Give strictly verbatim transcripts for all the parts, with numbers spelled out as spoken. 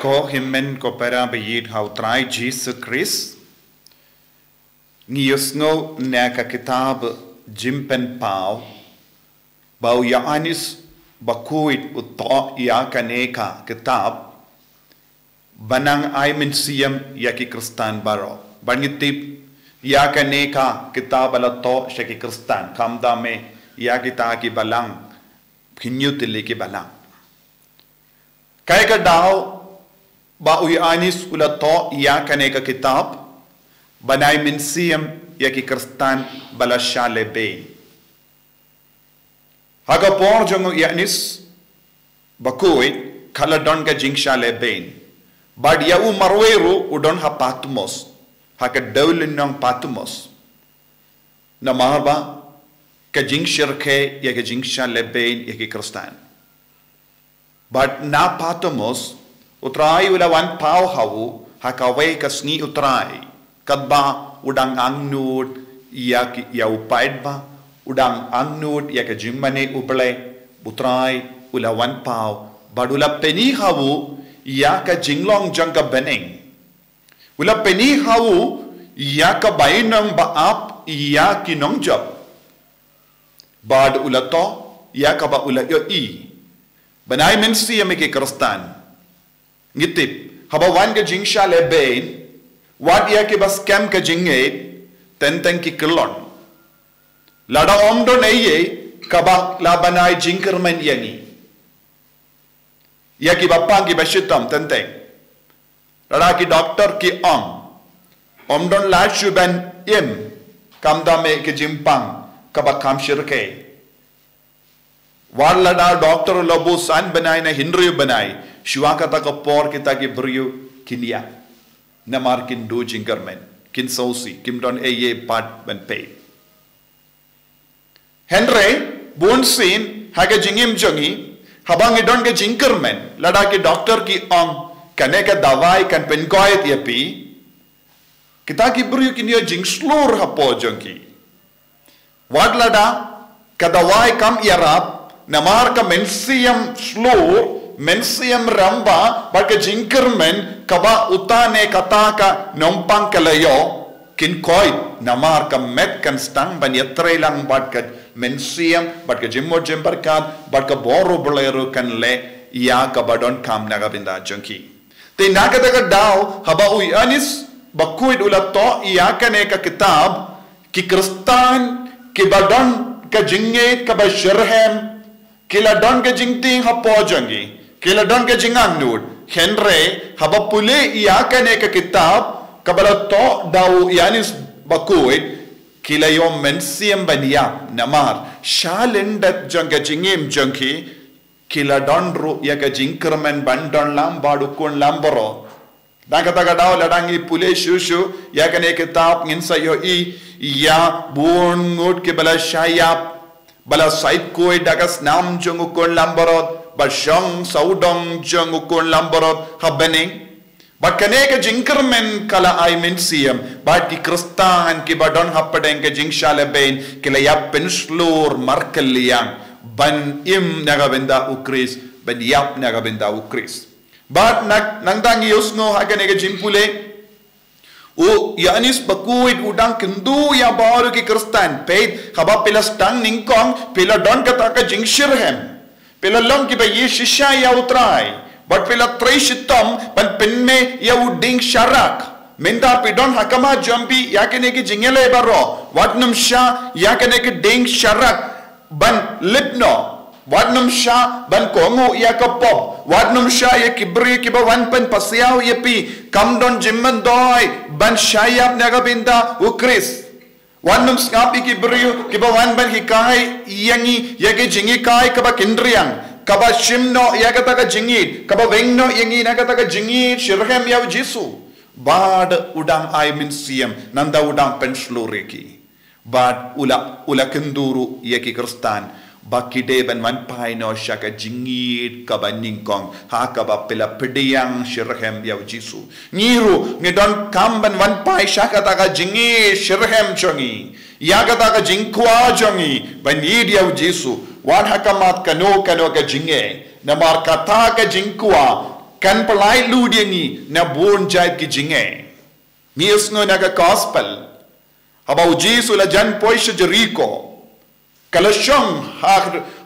Ko hynmen ko para ba ïeit ha u Trai Jisu Khrist, ngi ïohsngew na ka kitab Jingpynpaw ba u Ïoannis Bakhuid u thoh ïa kane ka kitab ba nang ai mynsiem ïa ki Khristan baroh. Bad ngi tip ïa kane ka kitab ba la thoh sha ki Khristan, khamtam eh ïa kita ki balang, hynñiew tylli ki balang. Kaei ka daw ba u Ïoannis u la thoh ïa kane ka kitab ban ai mynsiem ïa ki Khristan ba la shah lehbeiñ? Ha ka por jong u Ïoannis Bakhuid ka la don ka jingshah lehbeiñ. Bad ïa u marwei ruh u don ha Patmos, ha ka dewlynnong Patmos. Namar ba ka jingshyrkhei ïa ka jingshah lehbeiñ ïa ki Khristan. Bad na Patmos, u Trai u la wan paw ha u ha kawei ka sngi u Trai, katba u dang angnud ïa ki, ïa u paidbah, u dang angnud ïa ka jingmane U Blei, u Trai u la wan paw bad u la pyni ha u ïa ka jinglong jong ka bneng. U la pyni ha u ïa ka bainong ba ap ïa ki nongjop. Bad u la thoh ïa kaba u la ïohi ban ai mynsiem ïa ki Khristan. Ngi tip, haba wan ka jingshah lehbeiñ, wat ïa kiba skhem ka jingngeit, teng teng ki kyllon. Lada ym don ei ei kaba lah ban ai jingkyrmen ïa ngi, ïa kiba pang kiba shitom, teng teng. Lada ki doktor ki ong, ym don lad shuh ban im, khamtam eh ka jingpang kaba kham shyrkhei. Wat lada doktor u la buh san bnai ne hynriew bnai, shuwa kata ka por kita ki briew kin ïap. Namar kin duh jingkyrmen, kin sngewsih, kim don ei ei pat ban peit. Hynrei bunsien ha ka jingim jong ngi, haba ngi don ka jingkyrmen, lada ki doktor ki ong kane ka dawai kan pynkoit ïa phi, kita ki briew kin ïoh jingshlur hapoh jong ki. Wat lada ka dawai kam ïarap, namar ka mynsiem shlur, mynsiem rangbah bad ka jingkyrmen kaba uta ne kata ka nongpang ka la ïoh, kin koit, namar ka met kan sdang ban ïatreilang bad ka mynsiem, bad ka jingmut jingpyrkhat, bad ka bor U Blei ruh kan leh ïa kaba donkam na ka bynta jong ki. Te na kata ka daw, haba u Ïoannis Bakhuid u la thoh ïa kane ka kitab, ki Khristan kiba don ka jingngeit kaba shitrhem, ki la don ka jingtieng hapoh jong ki, ki la don ka jingangnud. Hynrei haba pule ïa kane ka kitab kaba la thoh da u Ïoannis Bakhuid, ki la ïoh mynsiem ban ïap, namar sha lyndet jong ka jingim jong ki, ki la don ruh ïa ka jingkyrmen ban don lang bad u Khun Langbrot. Na kata ka daw lada ngi pule shuh shuh ïa kane ka kitab, ngin sa ïohi ïa bun ngut kiba la shah ïap, ba la sait khuid da ka snam jong u Khun Langbrot, ba shong sawdong jong u Khun Langbrot ha bneng. Bad kane ka jingkyrmen ka la ai mynsiem bad ki Khristan kiba don hapdeng ka jingshah lehbeiñ, ki la ïap pynshlur markylliang ban im na ka bynta u Khrist, ban ïap na ka bynta u Khrist. Bad na, nangta ngi ïohsngew ha kane ka jingpule, u Ïoannis Bakhuid u dang kyntu ïa baroh ki Khristan, peit, haba phi la sdang nyngkong, phi la don kata ka jingshitrhem. Phi la long kiba ïeit shisha ïa u Trai, bad phi la trei shitom ban pynmih ïa u dieng sharak. Mynta phi don ha khmat jong phi ïa kine ki jingïaleh baroh, wat nym shah ïa kine ki dieng sharak ban lip noh, wat nym shah ban kohnguh ïa ka pop, wat nym shah ïa ki briew kiba wan pynpasiaw ïa phi. Kam don jingmyntoi ban shah ïap na ka bynta u Khrist. Wat nym sngap ïa ki briew kiba wan ban hikai ïa ngi ïa ki jinghikai kaba kynriang, kaba shim noh ïa kata ka jingïeit, kaba weng noh ïa ngi na kata ka jingïeit shitrhem ïa u Jisu. Bad u dang ai mynsiem, nangta u dang pynshlur ïa ki. Bad u la, u la kyntu ruh ïa ki Khristan ba ki dei ban wan phai noh sha ka jingïeit kaba nyngkong, ha kaba phi la pdiang shitrhem ïa u Jisu. Ngi ruh ngi donkam ban wan phai sha kata ka jingïeit shitrhem jong ngi, ïa kata ka jingkwah jong ngi ban ïeit ïa u Jisu, wat ha khmat kano kano ka jingeh. Namar kata ka jingkwah kan pyllait lut ïa ngi na bun jait ki jingeh. Ngi ïohsngew na ka gospel, haba u Jisu u la jan poi sha Jeriko, ka la shong ha,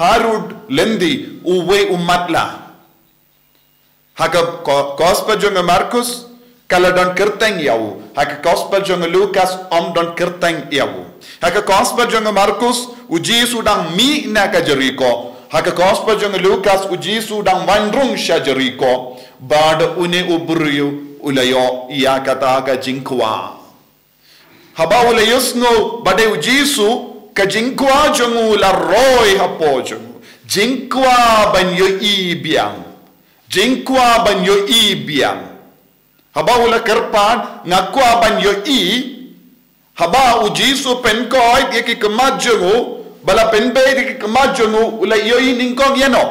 harud lynti uwei u matlah. Ha ka ko-, gospel jong u Markus, ka la don kyrteng ïa u. Ha ka gospel jong u Lukas ym don kyrteng ïa u. Ha ka gospel jong u Markus, u Jisu u dang mih na ka Jeriko. Ha ka gospel jong u Lukas, u Jisu u dang wan rung sha Jeriko. Bad une u briew u la ïoh ïa kata ka jingkwah. Haba u la ïohsngew ba dei u Jisu, ka jingkwah jong u la roi hapoh jong u. Jingkwah ban ïohi biang. Jingkwah ban ïohi biang. Haba u la kyrpad, nga kwah ban ïohi. Haba u Jisu u pynkoit ïa ki khmat jong u, ba la pynbeit ïa ki khmat jong u, u la ïohi nyngkong ïano?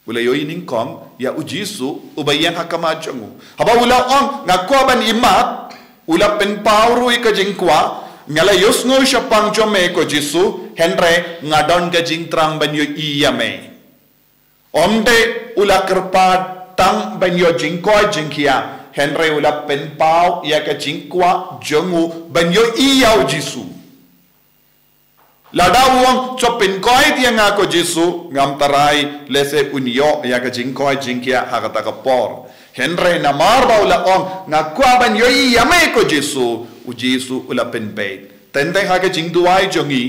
U la ïohi nyngkong ïa u Jisu uba ïeng ha khmat jong u. Haba u la ong, nga kwah ban imat, u la pynpaw ruh ïa ka jingkwah, nga la ïohsngew shaphang jong me ko Jisu, hynrei nga don ka jingthrang ban ïohi ïa me. Ym dei u la kyrpad tang ban ïoh jingkoit jingkhiah, hynrei u la pynpaw ïa ka jingkwah jong u ban ïohi ïa u Jisu. Lada u ong, to pynkoit ïa nga ko Jisu, ngam tharai lehse un ïoh ïa ka jingkoit jingkhiah ha kata ka por. Hynrei namar ba u la ong, nga kwah ban ïohi ïa me ko Jisu, u Jisu u la pynbeit. Teng teng ha ka jingduwai jong ngi,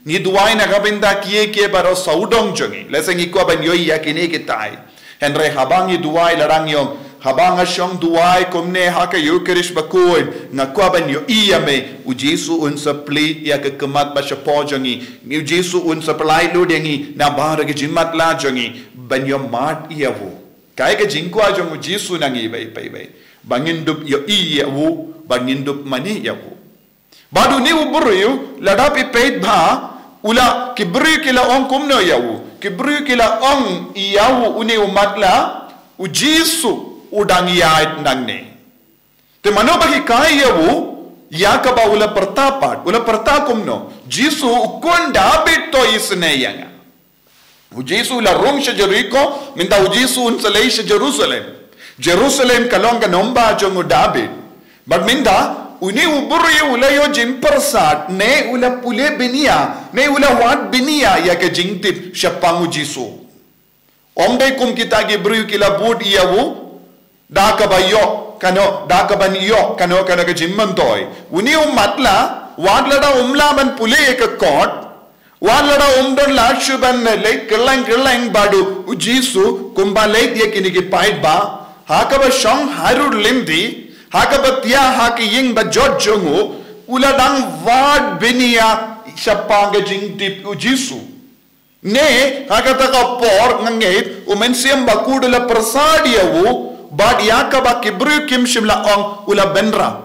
ngi duwai na ka bynta kiei kiei baroh sawdong jong ngi. Lehse ngi kwah ban ïohi ïa kine kitai. Hynrei haba ngi duwai, lada ngi ong, haba nga shong duwai kumne ha ka Eucharist bakhuid, nga kwah ban ïohi ïa me, u Jisu un sa plie ïa ka khmat ba shapoh jong ngi, u Jisu un sa pyllait lut ïa ngi na baroh ki jingmatlah jong ngi, ban ïohmad ïa u. Kaei ka jingkwah jong u Jisu na ngi, bad, bad, bad, ba ngin dup ïohi ïa u, ba ngin dup mane ïa u. Bad une u briew, lada phi peit bha, u la, ki briew ki la ong kumno ïa u, ki briew ki la ong ïa u une u matlah, u Jisu u dang ïaid nangne. Te mano ba ki hikai ïa u, ïa kaba u la pyrta pat, u la pyrta kumno, Jisu u khun Dabid to isynei ïa nga. U Jisu u la rung sha Jeriko, mynta u Jisu un sa leit sha Jerusalem. Jerusalem ka long ka nongbah jong u Dabid. Bad mynta, une u briew u la ïoh jingpyrsad, ne u la pule bniah, ne u la wad bniah ïa ka jingtip shaphang u Jisu. Ym dei kum kita ki briew ki la bud ïa u, da kaba ïoh, kano, da kaban ïoh, kano, kano ka jingmyntoi. Une u matlah, wat lada um lah ban pule ïa ka kot, wat lada um don lad shuh ban leit kylleng kylleng bad u Jisu, kumba leit ïa kine ki paidbah, ha kaba shong harud lynti, ha kaba thiah ha ka ïing bajot jong u, u la dang wad bniah shaphang ka jingtip u Jisu. Ne, ha kata ka por nga ngeit, u Mynsiem Bakhuid u la pyrsad ïa u, bad ïa kaba ki briew kim shym la ong u la bynrap.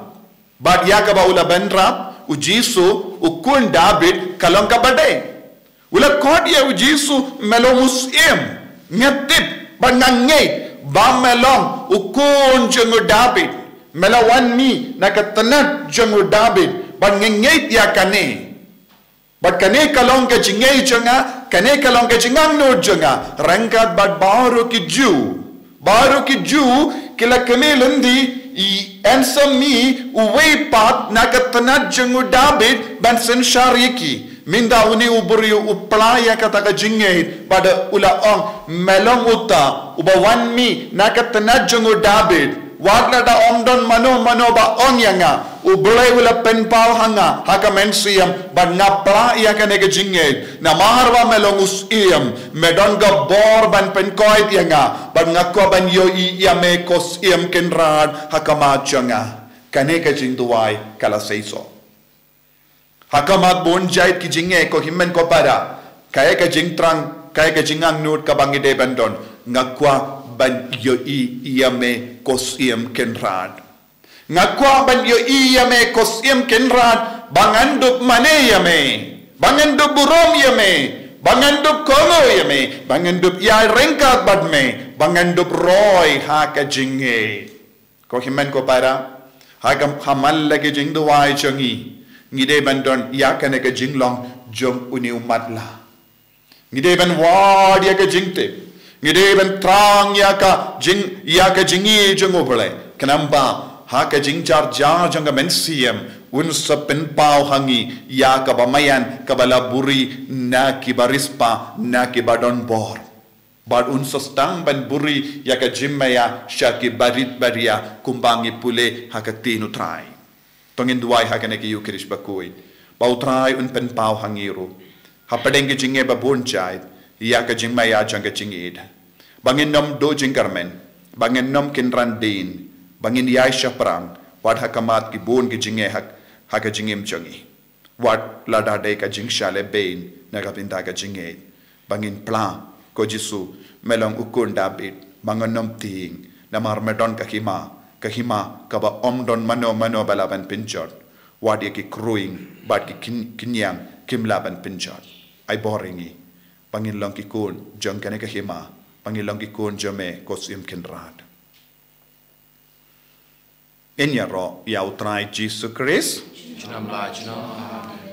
Bad ïa kaba u la bynrap, u Jisu, u khun Dabid, ka long kaba dei. U la khot ïa u Jisu, me long u Syiem, nga tip, bad nga ngeit, ba me long, u khun jong u Dabid, me la wan mih, na ka tnat jong u Dabid, bad nga ngeit ïa kane. Bad kane ka long ka jingngeit jong nga, kane ka long ka jingangnud jong nga, ryngkat bad baroh ki Jiw. Baroh ki Jiw, ki la kynmaw lynti, i, yn sa mih, uwei pat, na ka tnat jong u Dabid, ban synshar ïa ki. Mynta une u briew u pla ïa kata ka jingngeit, bad u la ong, me long uta, uba wan mih, na ka tnat jong u Dabid. Wat lada ym don mano mano ba ong ïa nga, u Blei u la pynpaw ha nga, ha ka mynsiem, bad nga pla ïa kane ka jingngeit, namar ba me long u Syiem, me don ka bor ban pynkoit ïa nga, bad nga kwah ban ïohi ïa me ko Syiem Kynrad, ha khmat jong nga. Kane ka jingduwai, ka la seisoh. Ha khmat bun jait ki jingeh ko hynmen ko para, kaei ka jingthrang, kaei ka jingangnud kaba ngi dei ban don, nga kwah ban ïohi ïa me ko Syiem Kynrad. Nga kwah ban ïohi ïa me ko Syiem Kynrad, ba ngan dup mane ïa me, ba ngan dup burom ïa me, ba ngan dup kohnguh ïa me, ba ngan dup ïaid ryngkat bad me, ba ngan dup roi ha ka jingngeit. Ko hynmen ko para, ha ka, ha man la ka jingduwai jong ngi, ngi dei ban don ïa kane ka jinglong jong une u matlah. Ngi dei ban wad ïa ka jingtip, Ngi dei ban thrang ïa ka jing, ïa ka jingïeit jong U Blei. Khnang ba ha ka jingjar jar jong ka mynsiem, un sa pynpaw ha ngi ïa kaba maïan, kaba la buhrieh na kiba riewspah, na kiba don bor. Bad un sa sdang ban buhrieh ïa ka jingmaïa sha ki barit baria, kumba ngi pule ha ka ktien U Trai. To ngin duwai ha kane ka Ïukharist bakhuid, ba U Trai un pynpaw ha ngi ruh, hapdeng ka jingeh ba bun jait, ïa ka jingmaïa jong ka jingïeit. Ba ngin nym duh jingkyrmen, ba ngin nym kynran dien, ba ngin ïai shaphrang, wat ha khmat ki bun ki jingeh ha, ha ka jingim jong ngi. Wat lada dei ka jingshah lehbeiñ na ka bynta ka jingïeit. Ba ngin phla, ko Jisu, me long u khun Dabid, ba ngin nym tieng, namar me don ka hima, ka hima kaba ym don mano mano ba lah ban pynjot. Wat ïa ki khruing bad ki khyn-, khñiang kim lah ban pynjot. Ai bor ïa ngi, ba ngin long ki khun jong kane ka hima, ba ngin long ki khun jong me, ko Syiem Kynrad. Ngin ïaroh ïa U Trai Jisu Khrist. Junom la junom.